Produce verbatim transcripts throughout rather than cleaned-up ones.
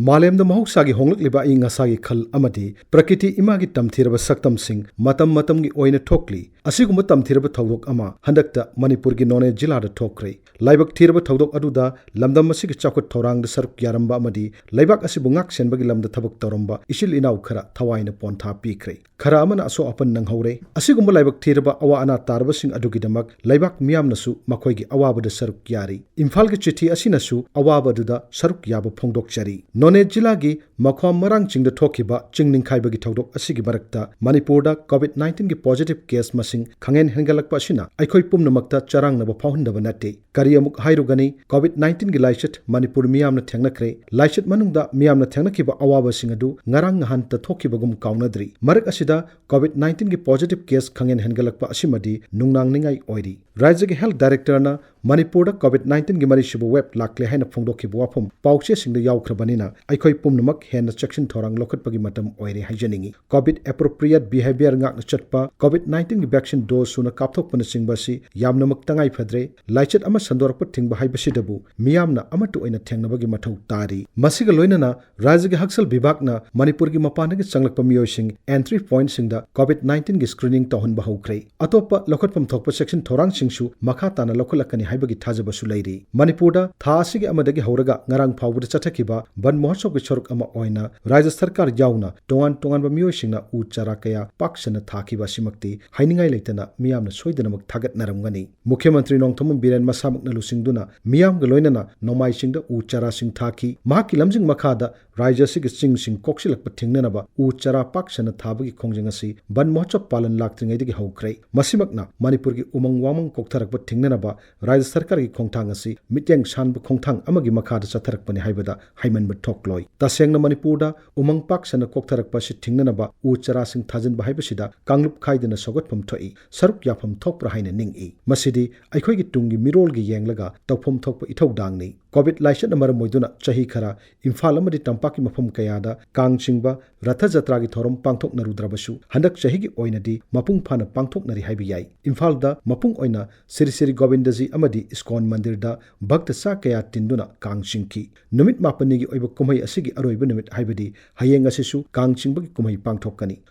ꯃꯥꯂꯦꯝꯗ ꯃꯍꯧꯁꯥꯒꯤ ꯍꯣꯡꯂꯛꯂꯤꯕ ꯑꯏꯪ ꯑꯁꯥꯒꯤ ꯈꯜ ꯑꯃꯗꯤ ꯄ꯭ꯔꯀꯤꯇꯤ ꯏꯃꯥꯒꯤ ꯇꯝꯊꯤꯔꯕ ꯁꯛꯇꯝꯁꯤꯡ ꯃꯇꯝ ꯃꯇꯝꯒꯤ ꯑꯣꯏꯅ ꯊꯣꯛꯂꯤ꯫ ꯑꯁꯤꯒꯨꯝꯕ ꯇꯝꯊꯤꯔꯕ ꯊꯧꯗꯣꯛ ꯑꯃ ꯍꯟꯗꯛꯇ ꯃꯅꯤꯄꯨꯔꯒꯤ ꯅꯣꯅꯦ ꯖꯤꯂꯥꯗ ꯊꯣꯛꯈ꯭ꯔꯦ꯫ ꯂꯥꯏꯕꯛ ꯊꯤꯔꯕ ꯊꯧꯗꯣꯛ ꯑꯗꯨꯗ ꯂꯝꯗꯝ ꯑꯁꯤꯒꯤ ꯆꯥꯎꯈꯠ ꯊꯧꯔꯥꯡꯗ ꯁꯔꯨꯛ ꯌꯥꯔꯝꯕ ꯑꯃꯗꯤ ꯂꯩꯕꯥꯛ ꯑꯁꯤꯕꯨ ꯉꯥꯛ ꯁꯦꯟꯕꯒꯤ ꯂꯝꯗ ꯊꯕꯛ ꯇꯧꯔꯝꯕ ꯏꯆꯤꯜ ꯏꯅꯥꯎ ꯈꯔ ꯊꯋꯥꯏꯅ ꯄꯣꯟꯊꯥ ꯄꯤꯈ꯭ꯔꯦ꯫ ꯈꯔ ꯑꯃꯅ ꯑꯁꯣꯛ ꯑꯄꯟ ꯅꯪꯍꯧꯔꯦ꯫ ꯑꯁꯤꯒꯨꯝꯕ ꯂꯥꯏꯕꯛ ꯊꯤꯔꯕ ꯑꯋꯥ ꯑꯅꯥ ꯇꯥꯔꯕꯁꯤꯡ ꯑꯗꯨꯒꯤꯗꯃꯛ ꯂꯩꯕꯥꯛ ꯃꯤꯌꯥꯝꯅꯁꯨ ꯃꯈꯣꯏꯒꯤ ꯑꯋꯥꯕꯗ ꯁꯔꯨꯛ ꯌꯥꯔꯤ꯫ ꯏꯝꯐꯥꯜꯒꯤ ꯆꯤꯊꯤ ꯑꯁꯤꯅꯁꯨ ꯑꯋꯥꯕ ꯑꯗꯨꯗ ꯁꯔꯨꯛ ꯌꯥꯕ ꯐꯣꯡꯗꯣꯛꯆꯔꯤ꯫ ꯅꯣꯅꯦ ꯖꯤꯂꯥꯒꯤ ꯃꯈ꯭ꯋꯥꯝ ꯃꯔꯥꯡ ꯆꯤꯡꯗ ꯊꯣꯛꯈꯤꯕ ꯆꯤꯡ ꯅꯤꯡꯈꯥꯏꯕꯒꯤ ꯊꯧꯗꯣꯛ ꯑꯁꯤꯒꯤ ꯃꯔꯛꯇ ꯃꯅꯤꯄꯨꯔꯗ ꯀꯣꯚꯤꯗ ꯅꯥꯏꯟꯇꯤꯟꯒꯤ ꯄꯣꯖꯤꯇꯤꯚ ꯀꯦꯁ ꯃꯁꯤꯡ ꯈꯪꯍꯦꯟ ꯍꯦꯟꯒꯠꯂꯛꯄ ꯑꯁꯤꯅ ꯑꯩꯈꯣꯏ ꯄꯨꯝꯅꯃꯛꯇ ꯆꯔꯥꯡꯅꯕ ꯐꯥꯎꯍꯟꯗꯕ ꯅꯠꯇꯦ꯫ ꯀꯔꯤ ꯑꯃꯨꯛ ꯍꯥꯏꯔꯨꯒꯅꯤ? ꯀꯣꯚꯤꯗ ꯅꯥꯏꯟꯇꯤꯟꯒꯤ ꯂꯥꯏꯆꯠ ꯃꯅꯤꯄꯨꯔ ꯃꯤꯌꯥꯝꯅ ꯊꯦꯡꯅꯈ꯭ꯔꯦ꯫ ꯂꯥꯏꯆꯠ ꯃꯅꯨꯡꯗ ꯃꯤꯌꯥꯝꯅ ꯊꯦꯡꯅꯈꯤꯕ ꯑꯋꯥꯕꯁꯤꯡ ꯑꯗꯨ ꯉꯔꯥꯡ ꯅꯍꯥꯟꯇ ꯊꯣꯛꯈꯤꯕꯒꯨꯝ ꯀꯥꯎꯅꯗ꯭ꯔꯤ꯫ ꯃꯔꯛ ꯑꯁꯤꯗ ꯀꯣꯚꯤꯗ ꯅꯥꯏꯟꯇꯤꯟꯒꯤ ꯄꯣꯖꯤꯇꯤꯚ ꯀꯦꯁ ꯈꯪꯍꯦꯟ ꯍꯦꯟꯒꯠꯂꯛꯄ ꯑꯁꯤꯃꯗꯤ ꯅꯨꯡꯅꯥꯡꯅꯤꯡꯉꯥꯏ ꯑꯣꯏꯔꯤ꯫ ꯔꯥꯖ꯭ꯌꯒꯤ ꯍꯦꯜꯊ ꯗꯥꯏꯔꯦꯛꯇꯔꯅ ꯃꯅꯤꯄꯨꯔꯗ ꯀꯣꯚꯤꯗ ꯅꯥꯏꯟꯇꯤꯟꯒꯤ ꯃꯔꯤꯁꯨꯕ ꯋꯦꯕ ꯂꯥꯛꯂꯦ ꯍꯥꯏꯅ ꯐꯣꯡꯗꯣꯛꯈꯤꯕ ꯋꯥꯐꯝ ꯄꯥꯎꯆꯦꯁꯤꯡꯗ ꯌꯥꯎꯈ꯭ꯔꯕꯅꯤꯅ ꯑꯩꯈꯣꯏ ꯄꯨꯝꯅꯃꯛ ꯍꯦꯟꯅ ꯆꯦꯛꯁꯤꯟ ꯊꯧꯔꯥꯡ ꯂꯧꯈꯠꯄꯒꯤ ꯃꯇꯝ ꯑꯣꯏꯔꯦ ꯍꯥꯏꯖꯅꯤꯡꯏ꯫ ꯀꯣꯚꯤꯗ ꯑꯦꯄ꯭ꯔꯣꯄ꯭ꯔꯤꯌꯦꯠ ꯕꯤꯍꯦꯕꯤꯌꯔ ꯉꯥꯛꯅ ꯆꯠꯄ, ꯀꯣꯚꯤꯗ ꯅꯥꯏꯟꯇꯤꯟꯒꯤ ꯚꯦꯛꯁꯤꯟ ꯗꯣꯖ ꯁꯨꯅ ꯀꯥꯞꯊꯣꯛꯄꯅꯆꯤꯡꯕ ꯑꯁꯤ ꯌꯥꯝꯅꯃꯛ ꯇꯉꯥꯏ ꯐꯗ꯭ꯔꯦ꯫ ꯂꯥꯏꯆꯠ ꯑꯃ ꯁꯟꯗꯣꯔꯛꯄ ꯊꯤꯡꯕ ꯍꯥꯏꯕꯁꯤꯗꯕꯨ ꯃꯤꯌꯥꯝꯅ ꯑꯃꯠꯇ ꯑꯣꯏꯅ ꯊꯦꯡꯅꯕꯒꯤ ꯃꯊꯧ ꯇꯥꯔꯤ꯫ ꯃꯁꯤꯒ ꯂꯣꯏꯅꯅ ꯔꯥꯖ꯭ꯌꯒꯤ ꯍꯛꯁꯦꯜ ꯚꯤꯚꯥꯒꯅ ꯃꯅꯤꯄꯨꯔꯒꯤ ꯃꯄꯥꯟꯗꯒꯤ ꯆꯪꯂꯛꯄ ꯃꯤꯑꯣꯏꯁꯤꯡ ꯑꯦꯟꯇ꯭ꯔꯤ ꯄꯣꯏꯟꯠꯁꯤꯡꯗ ꯀꯣꯚꯤꯗ ꯅꯥꯏꯟꯇꯤꯟꯒꯤ ꯁ꯭ꯀ꯭ꯔꯤꯅꯤꯡ ꯇꯧꯍꯟꯕ ꯍꯧꯈ꯭ꯔꯦ꯫ ꯑꯇꯣꯞꯄ ꯂꯧꯈꯠꯐꯝ ꯊꯣꯛꯄ ꯆꯦꯛꯁꯤꯟ ꯊꯧꯔꯥꯡꯁꯤꯡꯁꯨ ꯃꯈꯥ ꯇꯥꯅ ꯂꯧꯈꯠꯂꯛꯀꯅꯤ ꯍꯥꯏꯕꯒꯤ ꯊꯥꯖꯕꯁꯨ ꯂꯩꯔꯤ꯫ ꯃꯅꯤꯄꯨꯔꯗ ꯊꯥ ꯑꯁꯤꯒꯤ ꯑꯃꯗꯒꯤ ꯍꯧꯔꯒ ꯉꯔꯥꯡ ꯐꯥꯎꯕꯗ ꯆꯠꯊꯈꯤꯕ ꯕꯟ ꯃꯍꯣꯠꯁꯕꯒꯤ ꯁꯔꯨꯛ ꯑꯃ ꯑꯣꯏꯅ ꯔꯥꯖ꯭ꯌ ꯁꯔꯀꯥꯔ ꯌꯥꯎꯅ ꯇꯣꯉꯥꯟ ꯇꯣꯉꯥꯟꯕ ꯃꯤꯑꯣꯏꯁꯤꯡꯅ ꯎ ꯆꯥꯔꯥ ꯀꯌꯥ ꯄꯥꯛ ꯁꯟꯅ ꯊꯥꯈꯤꯕ ꯑꯁꯤꯃꯛꯇꯤ ꯍꯥꯏꯅꯤꯡꯉꯥꯏ ꯂꯩꯇꯅ ꯃꯤꯌꯥꯝꯅ ꯁꯣꯏꯗꯅꯃꯛ ꯊꯥꯒꯠꯅꯔꯝꯒꯅꯤ꯫ ꯃꯨꯈ꯭ꯌ ꯃꯟꯇ꯭ꯔꯤ ꯅꯣꯡꯊꯣꯝꯕꯝ ꯕꯤꯔꯦꯟ ꯃꯁꯥꯃꯛꯅ ꯂꯨꯆꯤꯡꯗꯨꯅ ꯃꯤꯌꯥꯝꯒ ꯂꯣꯏꯅꯅ ꯅꯣꯡꯃꯥꯏ ꯆꯤꯡꯗ ꯎ ꯆꯥꯔꯥꯁꯤꯡ ꯊꯥꯈꯤ꯫ ꯃꯍꯥꯛꯀꯤ ꯂꯝꯖꯤꯡ ꯃꯈꯥꯗ ꯔꯥꯖ꯭ꯌ ꯑꯁꯤꯒꯤ ꯆꯤꯡꯁꯤꯡ ꯀꯣꯛꯁꯤꯜꯂꯛꯄ ꯊꯤꯡꯅꯅꯕ ꯎ ꯆꯥꯔꯥ ꯄꯥꯛ ꯁꯟꯅ ꯊꯥꯕꯒꯤ ꯈꯣꯡꯖꯪ ꯑꯁꯤ ꯕꯟ ꯃꯍꯣꯠꯁꯕ ꯄꯥꯂꯟ ꯂꯥꯛꯇ꯭ꯔꯤꯉꯩꯗꯒꯤ ꯍꯧꯈ꯭ꯔꯦ꯫ ꯃꯁꯤꯃꯛꯅ ꯃꯅꯤꯄꯨꯔꯒꯤ ꯎꯃꯪ ꯋꯥꯃꯪ ꯀꯣꯛꯊꯔꯛꯄ ꯊꯤꯡꯅꯅꯕ ꯔꯥꯖ꯭ꯌ ꯁꯔꯀꯥꯔꯒꯤ ꯈꯣꯡꯊꯥꯡ ꯑꯁꯤ ꯃꯤꯠꯌꯦꯡ ꯁꯥꯟꯕ ꯈꯣꯡꯊꯥꯡ ꯑꯃꯒꯤ ꯃꯈꯥꯗ ꯆꯠꯊꯔꯛꯄꯅꯤ ꯍꯥꯏꯕꯗ ꯍꯥꯏꯃꯟꯕ ꯊꯣꯛꯂꯣꯏ꯫ ꯇꯁꯦꯡꯅ ꯃꯅꯤꯄꯨꯔꯗ ꯎꯃꯪ ꯄꯥꯛ ꯁꯟꯅ ꯀꯣꯛꯊꯔꯛꯄ ꯑꯁꯤ ꯊꯤꯡꯅꯅꯕ ꯎ ꯆꯥꯔꯥꯁꯤꯡ ꯊꯥꯖꯤꯟꯕ ꯍꯥꯏꯕꯁꯤꯗ ꯀꯥꯡꯂꯨꯞ ꯈꯥꯏꯗꯅ ꯁꯧꯒꯠꯐꯝ ꯊꯣꯛꯏ, ꯁꯔꯨꯛ ꯌꯥꯐꯝ ꯊꯣꯛꯄ꯭ꯔꯥ ꯍꯥꯏꯅ ꯅꯤꯡꯏ꯫ ꯃꯁꯤꯗꯤ ꯑꯩꯈꯣꯏꯒꯤ ꯇꯨꯡꯒꯤ ꯃꯤꯔꯣꯜꯒꯤ ꯌꯦꯡꯂꯒ ꯇꯧꯐꯝ ꯊꯣꯛꯄ ꯏꯊꯧꯗꯥꯡꯅꯤ꯫ ꯀꯣꯚꯤꯗ ꯂꯥꯏꯆꯠꯅ ꯃꯔꯝ ꯑꯣꯏꯗꯨꯅ ꯆꯍꯤ ꯈꯔ ꯏꯝꯐꯥꯜ ꯑꯃꯗꯤ ꯇꯝꯄꯥꯛꯀꯤ ꯃꯐꯝ ꯀꯌꯥꯗ ꯀꯥꯡ ꯆꯤꯡꯕ, ꯔꯊ ꯖꯇ꯭ꯔꯥꯒꯤ ꯊꯧꯔꯝ ꯄꯥꯡꯊꯣꯛꯅꯔꯨꯗ꯭ꯔꯕꯁꯨ, ꯍꯟꯗꯛ ꯆꯍꯤꯒꯤ ꯑꯣꯏꯅꯗꯤ ꯃꯄꯨꯡ ꯐꯥꯅ ꯄꯥꯡꯊꯣꯛꯅꯔꯤ ꯍꯥꯏꯕ ꯌꯥꯏ꯫ ꯏꯝꯐꯥꯜꯗ ꯃꯄꯨꯡ ꯑꯣꯏꯅ ꯁ꯭ꯔꯤ ꯁ꯭ꯔꯤ ꯒꯣꯕꯤꯟꯗꯖꯤ ꯑꯃꯗꯤ ꯏꯁꯀꯣꯟ ꯃꯟꯗꯤꯔꯗ ꯚꯛꯇ ꯆꯥ ꯀꯌꯥ ꯇꯤꯟꯗꯨꯅ ꯀꯥꯡ ꯆꯤꯡꯈꯤ꯫ ꯅꯨꯃꯤꯠ ꯃꯥꯄꯟꯅꯤꯒꯤ ꯑꯣꯏꯕ ꯀꯨꯝꯍꯩ ꯑꯁꯤꯒꯤ ꯑꯔꯣꯏꯕ ꯅꯨꯃꯤꯠ, ꯍꯥꯏꯕꯗꯤ ꯍꯌꯦꯡ ꯑꯁꯤꯁꯨ ꯀꯥꯡ ꯆꯤꯡꯕꯒꯤ ꯀꯨꯝꯍꯩ ꯄꯥꯡꯊꯣꯛꯀꯅꯤ꯫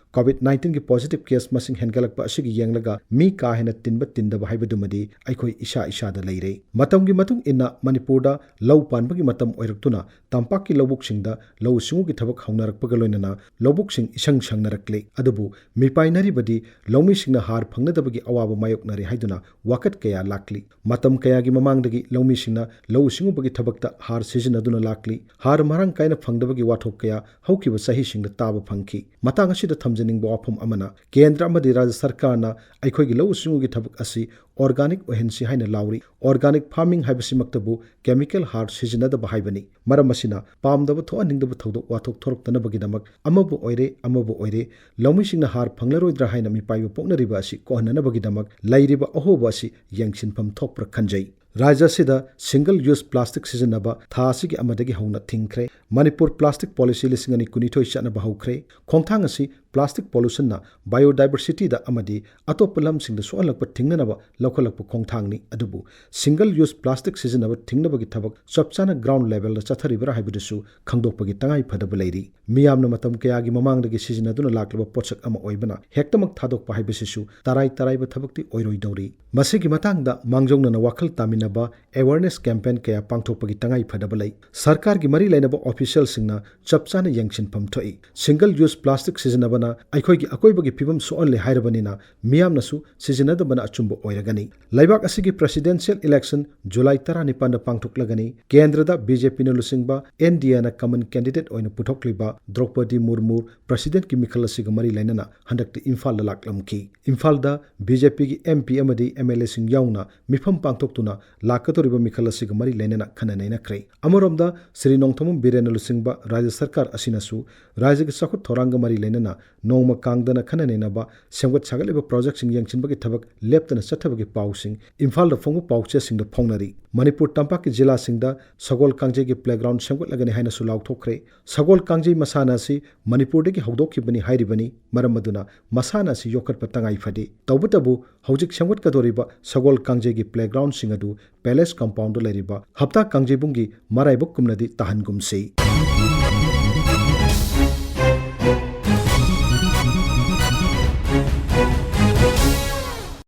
ꯀꯣꯚꯤꯗ ꯅꯥꯏꯟꯇꯤꯟꯒꯤ ꯄꯣꯖꯤꯇꯤꯚ ꯀꯦꯁ ꯃꯁꯤꯡ ꯍꯦꯟꯒꯠꯂꯛꯄ ꯑꯁꯤꯒꯤ ꯌꯦꯡꯂꯒ ꯃꯤ ꯀꯥ ꯍꯦꯟꯅ ꯇꯤꯟꯕ ꯇꯤꯟꯗꯕ ꯍꯥꯏꯕꯗꯨꯃꯗꯤ ꯑꯩꯈꯣꯏ ꯏꯁꯥ ꯏꯁꯥꯗ ꯂꯩꯔꯦ꯫ ꯃꯇꯝꯒꯤ ꯃꯇꯨꯡ ꯏꯟꯅ ꯃꯅꯤꯄꯨꯔꯗ ꯂꯧ ꯄꯥꯟꯕꯒꯤ ꯃꯇꯝ ꯑꯣꯏꯔꯛꯇꯨꯅ ꯇꯝꯄꯥꯛꯀꯤ ꯂꯧꯕꯨꯛꯁꯤꯡꯗ ꯂꯧꯎ ꯁꯤꯡꯎꯒꯤ ꯊꯕꯛ ꯍꯧꯅꯔꯛꯄꯒ ꯂꯣꯏꯅꯅ ꯂꯧꯕꯨꯛꯁꯤꯡ ꯏꯁꯪ ꯁꯪꯅꯔꯛꯂꯦ꯫ ꯑꯗꯨꯕꯨ ꯃꯤꯄꯥꯏꯅꯔꯤꯕꯗꯤ ꯂꯧꯃꯤꯁꯤꯡꯅ ꯍꯥꯔ ꯐꯪꯅꯗꯕꯒꯤ ꯑꯋꯥꯕ ꯃꯥꯌꯣꯛꯅꯔꯦ ꯍꯥꯏꯗꯨꯅ ꯋꯥꯀꯠ ꯀꯌꯥ ꯂꯥꯛꯂꯤ꯫ ꯃꯇꯝ ꯀꯌꯥꯒꯤ ꯃꯃꯥꯡꯗꯒꯤ ꯂꯧꯃꯤꯁꯤꯡꯅ ꯂꯧꯎ ꯁꯤꯡꯎꯕꯒꯤ ꯊꯕꯛꯇ ꯍꯥꯔ ꯁꯤꯖꯤꯟꯅꯗꯨꯅ ꯂꯥꯛꯂꯤ꯫ ꯍꯥꯔ ꯃꯔꯥꯡ ꯀꯥꯏꯅ ꯐꯪꯗꯕꯒꯤ ꯋꯥꯊꯣꯛ ꯀꯌꯥ ꯍꯧꯈꯤꯕ ꯆꯍꯤꯁꯤꯡꯗ ꯇꯥꯕ ꯐꯪꯈꯤ꯫ ꯃꯇꯥꯡ ꯑꯁꯤꯗ ꯊꯝꯖꯅꯤꯡꯕ ꯋꯥꯐꯝ ꯑꯃꯅ, ꯀꯦꯟꯗ꯭ꯔ ꯑꯃꯗꯤ ꯔꯥꯖ꯭ꯌ ꯁꯔꯀꯥꯔꯅ ꯑꯩꯈꯣꯏꯒꯤ ꯂꯧꯎ ꯁꯤꯡꯎꯒꯤ ꯊꯕꯛ ꯑꯁꯤ ꯑꯣꯔꯒꯥꯅꯤꯛ ꯑꯣꯏꯍꯟꯁꯤ ꯍꯥꯏꯅ ꯂꯥꯎꯔꯤ꯫ ꯑꯣꯔꯒꯥꯅꯤꯛ ꯐꯥꯔꯃꯤꯡ ꯍꯥꯏꯕꯁꯤꯃꯛꯇꯕꯨ ꯀꯦꯃꯤꯀꯦꯜ ꯍꯥꯔ ꯁꯤꯖꯤꯟꯅꯗꯕ ꯍꯥꯏꯕꯅꯤ꯫ ꯃꯔꯝ ꯑꯁꯤꯅ ꯄꯥꯝꯗꯕ ꯊꯣꯛꯍꯟꯅꯤꯡꯗꯕ ꯊꯧꯗꯣꯛ ꯋꯥꯊꯣꯛ ꯊꯣꯔꯛꯇꯅꯕꯒꯤꯗꯃꯛ ꯑꯃꯕꯨ ꯑꯣꯏꯔꯦ, ꯑꯃꯕꯨ ꯑꯣꯏꯔꯦ, ꯂꯧꯃꯤꯁꯤꯡꯅ ꯍꯥꯔ ꯐꯪꯂꯔꯣꯏꯗ꯭ꯔꯥ ꯍꯥꯏꯅ ꯃꯤꯄꯥꯏꯕ ꯄꯣꯛꯅꯔꯤꯕ ꯑꯁꯤ ꯀꯣꯛꯍꯟꯅꯅꯕꯒꯤꯗꯃꯛ ꯂꯩꯔꯤꯕ ꯑꯍꯣꯕ ꯑꯁꯤ ꯌꯦꯡꯁꯤꯟꯐꯝ ꯊꯣꯛꯄ꯭ꯔꯥ ꯈꯟꯖꯩ꯫ ꯔꯥꯖ꯭ꯌ ꯑꯁꯤꯗ ꯁꯤꯡꯒꯜ ꯌꯨꯁ ꯄ꯭ꯂꯥꯁꯇꯤꯛ ꯁꯤꯖꯤꯟꯅꯕ ꯊꯥ ꯑꯁꯤꯒꯤ ꯑꯃꯗꯒꯤ ꯍꯧꯅ ꯊꯤꯡꯈ꯭ꯔꯦ꯫ ꯃꯅꯤꯄꯨꯔ ꯄ꯭ꯂꯥꯁꯇꯤꯛ ꯄꯣꯂꯤꯁꯤ ꯂꯤꯁꯤꯡ ꯑꯅꯤ ꯀꯨꯟꯅꯤꯊꯣꯏ ꯆꯠꯅꯕ ꯍꯧꯈ꯭ꯔꯦ꯫ ꯈꯣꯡꯊꯥꯡ ꯑꯁꯤ ꯄ꯭ꯂꯥꯁꯇꯤꯛ ꯄꯣꯂꯨꯁꯟꯅ ꯕꯥꯏꯑꯣꯗꯥꯏꯕꯔꯁꯤꯇꯤꯗ ꯑꯃꯗꯤ ꯑꯇꯣꯞꯄ ꯂꯝꯁꯤꯡꯗ ꯁꯣꯛꯍꯜꯂꯛꯄ ꯊꯤꯡꯅꯅꯕ ꯂꯧꯈꯠꯂꯛꯄ ꯈꯣꯡꯊꯥꯡꯅꯤ꯫ ꯑꯗꯨꯕꯨ ꯁꯤꯡꯒꯜ ꯌꯨꯁ ꯄ꯭ꯂꯥꯁꯇꯤꯛ ꯁꯤꯖꯤꯟꯅꯕ ꯊꯤꯡꯅꯕꯒꯤ ꯊꯕꯛ ꯆꯞ ꯆꯥꯅ ꯒ꯭ꯔꯥꯎꯟ ꯂꯦꯚꯦꯜꯗ ꯆꯠꯊꯔꯤꯕ꯭ꯔꯥ ꯍꯥꯏꯕꯗꯨꯁꯨ ꯈꯪꯗꯣꯛꯄꯒꯤ ꯇꯉꯥꯏ ꯐꯗꯕ ꯂꯩꯔꯤ꯫ ꯃꯤꯌꯥꯝꯅ ꯃꯇꯝ ꯀꯌꯥꯒꯤ ꯃꯃꯥꯡꯗꯒꯤ ꯁꯤꯖꯤꯟꯅꯗꯨꯅ ꯂꯥꯛꯂꯕ ꯄꯣꯠꯁꯛ ꯑꯃ ꯑꯣꯏꯕꯅ ꯍꯦꯛꯇꯃꯛ ꯊꯥꯗꯣꯛꯄ ꯍꯥꯏꯕꯁꯤꯁꯨ ꯇꯔꯥꯏ ꯇꯔꯥꯏꯕ ꯊꯕꯛꯇꯤ ꯑꯣꯏꯔꯣꯏꯗꯧꯔꯤ꯫ ꯃꯁꯤꯒꯤ ꯃꯇꯥꯡꯗ ꯃꯥꯡꯖꯧꯅꯅ ꯋꯥꯈꯜ ꯇꯥꯃꯤꯟꯅꯕ ꯑꯦꯋꯥꯔꯅꯦꯁ ꯀꯦꯝꯄꯦꯟ ꯀꯌꯥ ꯄꯥꯡꯊꯣꯛꯄꯒꯤ ꯇꯉꯥꯏ ꯐꯗꯕ ꯂꯩ꯫ ꯁꯔꯀꯥꯔꯒꯤ ꯃꯔꯤ ꯂꯩꯅꯕ ꯑꯣꯐꯤꯁꯤꯌꯦꯜꯁꯤꯡꯅ ꯆꯞ ꯆꯥꯅ ꯌꯦꯡꯁꯤꯟꯐꯝ ꯊꯣꯛꯏ꯫ ꯁꯤꯡꯒꯜ ꯌꯨꯁ ꯄ꯭ꯂꯥꯁꯇꯤꯛ ꯁꯤꯖꯤꯟꯅꯕꯅ ꯑꯩꯈꯣꯏꯒꯤ ꯑꯀꯣꯏꯕꯒꯤ ꯐꯤꯕꯝ ꯁꯣꯛꯍꯜꯂꯦ ꯍꯥꯏꯔꯕꯅꯤꯅ ꯃꯤꯌꯥꯝꯅꯁꯨ ꯁꯤꯖꯤꯟꯅꯗꯕꯅ ꯑꯆꯨꯝꯕ ꯑꯣꯏꯔꯒꯅꯤ꯫ ꯂꯩꯕꯥꯛ ꯑꯁꯤꯒꯤ ꯄ꯭ꯔꯦꯁꯤꯗꯦꯟꯁꯤꯌꯦꯜ ꯏꯂꯦꯛꯁꯟ ꯖꯨꯂꯥꯏ ꯇꯔꯥꯅꯤꯄꯥꯟꯗ ꯄꯥꯡꯊꯣꯛꯂꯒꯅꯤ꯫ ꯀꯦꯟꯗ꯭ꯔꯗ ꯕꯤ ꯖꯦ ꯄꯤꯅ ꯂꯨꯆꯤꯡꯕ ꯑꯦꯟ ꯗꯤ ꯑꯦꯅ ꯀꯃꯟ ꯀꯦꯟꯗꯤꯗꯦꯠ ꯑꯣꯏꯅ ꯄꯨꯊꯣꯛꯂꯤꯕ ꯗ꯭ꯔꯧꯄꯗꯤ ꯃꯨꯔꯃꯨ ꯄ꯭ꯔꯦꯁꯤꯗꯦꯟꯠꯀꯤ ꯃꯤꯈꯜ ꯑꯁꯤꯒ ꯃꯔꯤ ꯂꯩꯅꯅ ꯍꯟꯗꯛꯇꯤ ꯏꯝꯐꯥꯜꯗ ꯂꯥꯛꯂꯝꯈꯤ꯫ ꯏꯝꯐꯥꯜꯗ ꯕꯤ ꯖꯦ ꯄꯤꯒꯤ ꯑꯦꯝ ꯄꯤ ꯑꯃꯗꯤ ꯑꯦꯝ ꯑꯦꯜ ꯑꯦꯁꯤꯡ ꯌꯥꯎꯅ ꯃꯤꯐꯝ ꯄꯥꯡꯊꯣꯛꯇꯨꯅ ꯂꯥꯛꯀꯗꯧꯔꯤꯕ ꯃꯤꯈꯜ ꯑꯁꯤꯒ ꯃꯔꯤ ꯂꯩꯅꯅ ꯈꯟꯅ ꯅꯩꯅꯈ꯭ꯔꯦ꯫ ꯑꯃꯔꯣꯝꯗ ꯁ꯭ꯔꯤ ꯅꯣꯡꯊꯣꯝꯕꯝ ꯕꯤꯔꯦꯟꯅ ꯂꯨꯆꯤꯡꯕ ꯔꯥꯖ꯭ꯌ ꯁꯔꯀꯥꯔ ꯑꯁꯤꯅꯁꯨ ꯔꯥꯖ꯭ꯌꯒꯤ ꯆꯥꯎꯈꯠ ꯊꯧꯔꯥꯡꯒ ꯃꯔꯤ ꯂꯩꯅꯅ ꯅꯣꯡꯃ ꯀꯥꯡꯗꯅ ꯈꯟꯅ ꯅꯩꯅꯕ, ꯁꯦꯝꯒꯠ ꯁꯥꯒꯠꯂꯤꯕ ꯄ꯭ꯔꯣꯖꯦꯛꯁꯤꯡ ꯌꯦꯡꯁꯤꯟꯕꯒꯤ ꯊꯕꯛ ꯂꯦꯞꯇꯅ ꯆꯠꯊꯕꯒꯤ ꯄꯥꯎꯁꯤꯡ ꯏꯝꯐꯥꯜꯗ ꯐꯣꯡꯕ ꯄꯥꯎꯆꯦꯁꯤꯡꯗ ꯐꯣꯡꯅꯔꯤ꯫ ꯃꯅꯤꯄꯨꯔ ꯇꯝꯄꯥꯛꯀꯤ ꯖꯤꯂꯥꯁꯤꯡꯗ ꯁꯒꯣꯜ ꯀꯥꯡꯖꯩꯒꯤ ꯄ꯭ꯂꯦꯒ꯭ꯔꯥꯎꯟ ꯁꯦꯝꯒꯠꯂꯒꯅꯤ ꯍꯥꯏꯅꯁꯨ ꯂꯥꯎꯊꯣꯛꯈ꯭ꯔꯦ꯫ ꯁꯒꯣꯜ ꯀꯥꯡꯖꯩ ꯃꯁꯥꯟꯅ ꯑꯁꯤ ꯃꯅꯤꯄꯨꯔꯗꯒꯤ ꯍꯧꯗꯣꯛꯈꯤꯕꯅꯤ ꯍꯥꯏꯔꯤꯕꯅꯤ꯫ ꯃꯔꯝ ꯑꯗꯨꯅ ꯃꯁꯥꯟꯅ ꯑꯁꯤ ꯌꯣꯛꯈꯠꯄ ꯇꯉꯥꯏ ꯐꯗꯦ꯫ ꯇꯧꯕꯇꯕꯨ ꯍꯧꯖꯤꯛ ꯁꯦꯝꯒꯠꯀꯗꯧꯔꯤꯕ ꯁꯒꯣꯜ ꯀꯥꯡꯖꯩꯒꯤ ꯄ꯭ꯂꯦꯒ꯭ꯔꯥꯎꯟꯁꯤꯡ ꯑꯗꯨ ꯄꯦꯂꯦꯁ ꯀꯝꯄꯥꯎꯟꯗ ꯂꯩꯔꯤꯕ ꯍꯞꯇꯥ ꯀꯥꯡꯖꯩꯕꯨꯡꯒꯤ ꯃꯔꯥꯏꯕꯛ ꯀꯨꯝꯅꯗꯤ ꯇꯥꯍꯟꯒꯨꯝꯁꯤ꯫